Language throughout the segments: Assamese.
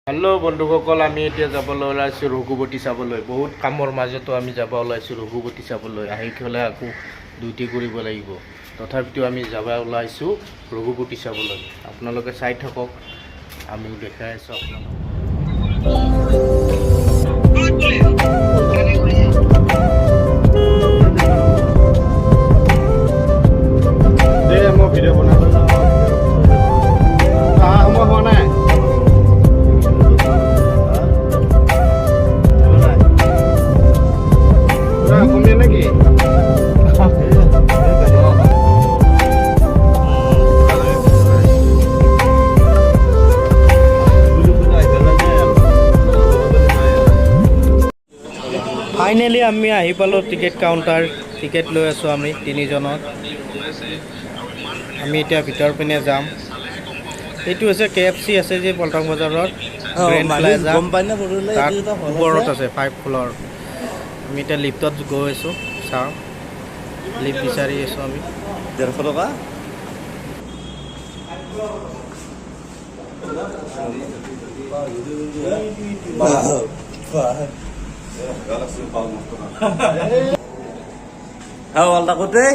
হেল্ল' বন্ধুসকল, আমি এতিয়া যাবলৈ ওলাইছোঁ ৰঘুপতি চাবলৈ। বহুত কামৰ মাজতো আমি যাব ওলাইছোঁ ৰঘুপতি চাবলৈ। আহি পেলাই আকৌ ডিউটি কৰিব লাগিব। তথাপিতো আমি যাব ওলাইছোঁ ৰঘুপতি চাবলৈ। আপোনালোকে চাই থাকক, আমিও দেখাই আছোঁ আপোনালোকক। দে, মই ভিডিঅ' বনাই। অহা সময় হোৱা নাই। পুৰা অসমীয়া নেকি? ফাইনেলি আমি আহি পালোঁ টিকেট কাউণ্টাৰ। টিকেট লৈ আছোঁ আমি তিনিজনত। আমি এতিয়া ভিতৰ পিনে যাম। এইটো হৈছে কেএফচি আছে যে পল্টন বজাৰত, গ্ৰেণ্ড প্লাজা, তাত ওপৰত আছে, 5 ফ্ল'ৰ। আমি এতিয়া লিফ্টত গৈ আছোঁ। চাওঁ, লিফ্ট বিচাৰি আছোঁ আমি। 150 টকা। হ্যাঁ, কোথায়?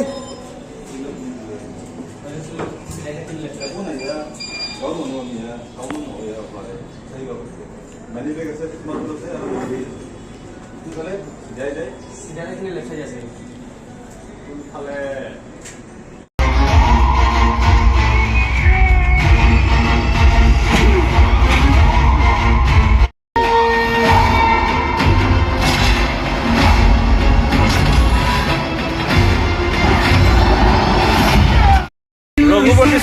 ৰঘুপতি।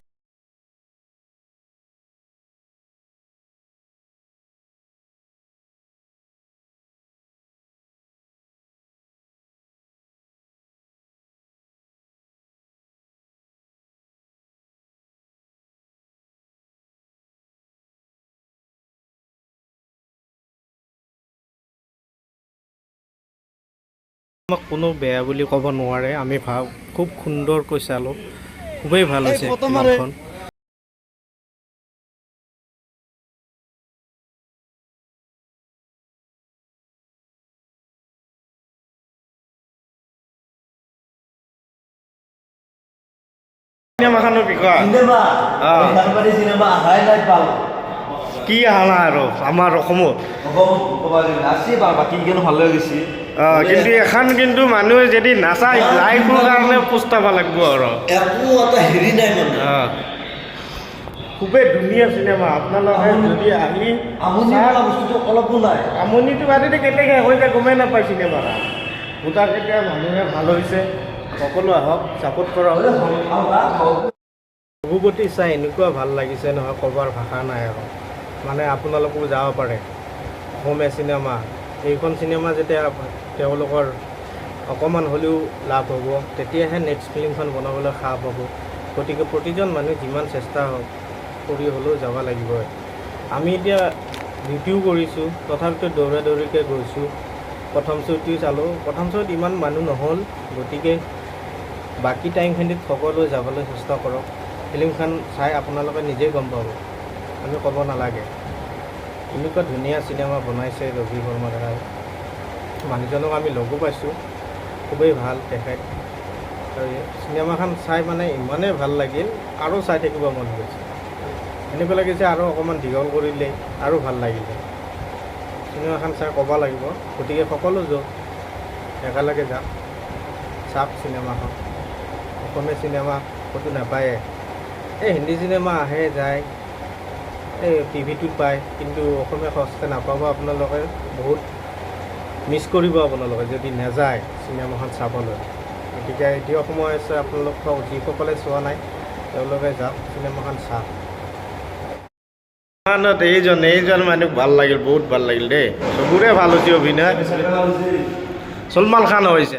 আমাক কোনো বেয়া বুলি ক'ব নোৱাৰে। আমি খুব সুন্দৰকৈ চালোঁ, খুবেই ভাল হৈছে ফিল্মখন। চিনেমাখনৰ বিষয় চিনেমা। অ। চিনেমা আহাই নাই পাল। কি অহা নাই আৰু আমাৰ অসমত? অসমত ক'বা গ'লে আছে বা বাকী কেইখন ভাল লাগিছে। কিন্তু এখন কিন্তু মানুহে যদি নাচায়, লাইফৰ কাৰণে পস্তাব লাগিব আৰু। একো এটা হেৰি নাই মানে। খুবেই ধুনীয়া চিনেমা। আপোনালোকে যদি আহি আমনি লগা বস্তুটো অলপো নাই। আমনিটো বাদেতে কেতিয়া শেষ হৈ যায় গমেই নাপায়। চিনেমা গোটা কেতিয়া মানুহে ভাল হৈছে। সকলো আহক, ছাপোৰ্ট কৰক। ৰঘুপতি চাই এনেকুৱা ভাল লাগিছে নহয়, ক'বাৰ ভাষা নাই আৰু। মানে আপোনালোকো যাব পাৰে। অসমীয়া চিনেমা, এইখন চিনেমা যেতিয়া তেওঁলোকৰ অকণমান হ'লেও লাভ হ'ব, তেতিয়াহে নেক্সট ফিল্মখন বনাবলৈ সাহ পাব। গতিকে প্ৰতিজন মানুহ যিমান চেষ্টা হওক কৰি হ'লেও যাব লাগিবই। আমি এতিয়া ডিউটিও কৰিছোঁ, তথাপিতো দৌৰা দৌৰিকৈ গৈছোঁ। প্ৰথম শ্ব'টো চালোঁ। প্ৰথম শ্ব'ত ইমান মানুহ নহ'ল। গতিকে বাকী টাইমখিনিত সকলোৱে যাবলৈ চেষ্টা কৰক। ফিল্মখন চাই আপোনালোকে নিজেই গম পাব, আমি ক'ব নালাগে। এনেকুৱা ধুনীয়া চিনেমা বনাইছে ৰবি শৰ্মা দাদাই। মানুহজনক আমি লগো পাইছোঁ, খুবেই ভাল তেখেত। আৰু চিনেমাখন চাই মানে ইমানেই ভাল লাগিল, আৰু চাই থাকিব মন গৈছে। এনেকুৱা লাগিছে আৰু অকণমান দীঘল কৰিলে আৰু ভাল লাগিলে। চিনেমাখন চাই ক'ব লাগিব। গতিকে সকলো যাওক, একেলগে যাওক, চাওক চিনেমাখন। অসমীয়া চিনেমা ক'তো নাপায়ে। এই হিন্দী চিনেমা আহে যায়, এই টিভিটোত পায়, কিন্তু অসমীয়া সহজতে নাপাব। আপোনালোকে বহুত মিছ কৰিব আপোনালোকে যদি নাযায় চিনেমাখন চাবলৈ। গতিকে এতিয়াও সময় আছে। আপোনালোক যিসকলে চোৱা নাই, তেওঁলোকে যাওক, চিনেমাখন চাওক। এইজন মানুহক ভাল লাগিল, বহুত ভাল লাগিল দেই। চবৰে ভাল হৈছে অভিনয়। সলমান খান হৈছে।